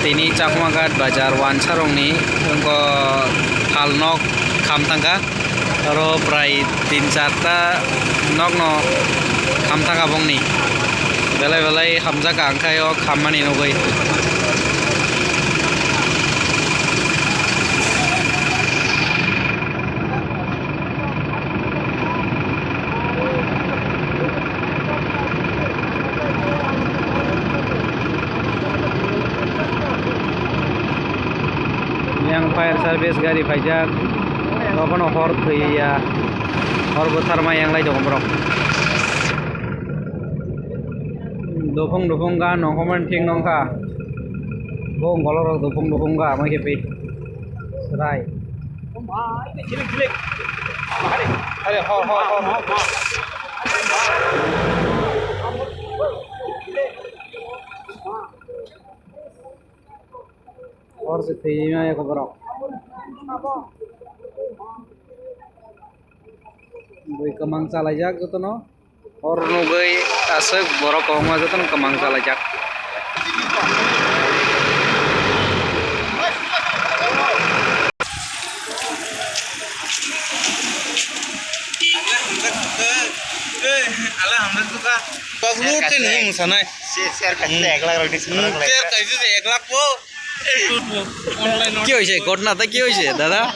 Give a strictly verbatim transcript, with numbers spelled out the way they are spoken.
Tini Chakmaghat bazar wansarokni wngkha phalnok kham thangkha, oro prai tin charta nokno kham thangkha bongni. Belai belai hamjakha, ang khe o khammani nugwi. Yang fire service gari paijak, obono hor thwi ya, hor bwtharma yang lai tongo borok. Dopong dopong ga nongkhormani thik nongkha, bo golorok dopong dopong ga, ama khe pi. Serai. Are, hor, hor, hor. Hor se thwi ma eko borok. Bui kwmang chalaijak jotono. Hor nugwi aswk borok kwbangma jotono kwmang chalaijak. Baglo tei nung mwsanai. Share kaisa ek lakh rok di. Share kaisa ek lakh po. Ki hoise? Ghotona ta ki hoise, dada?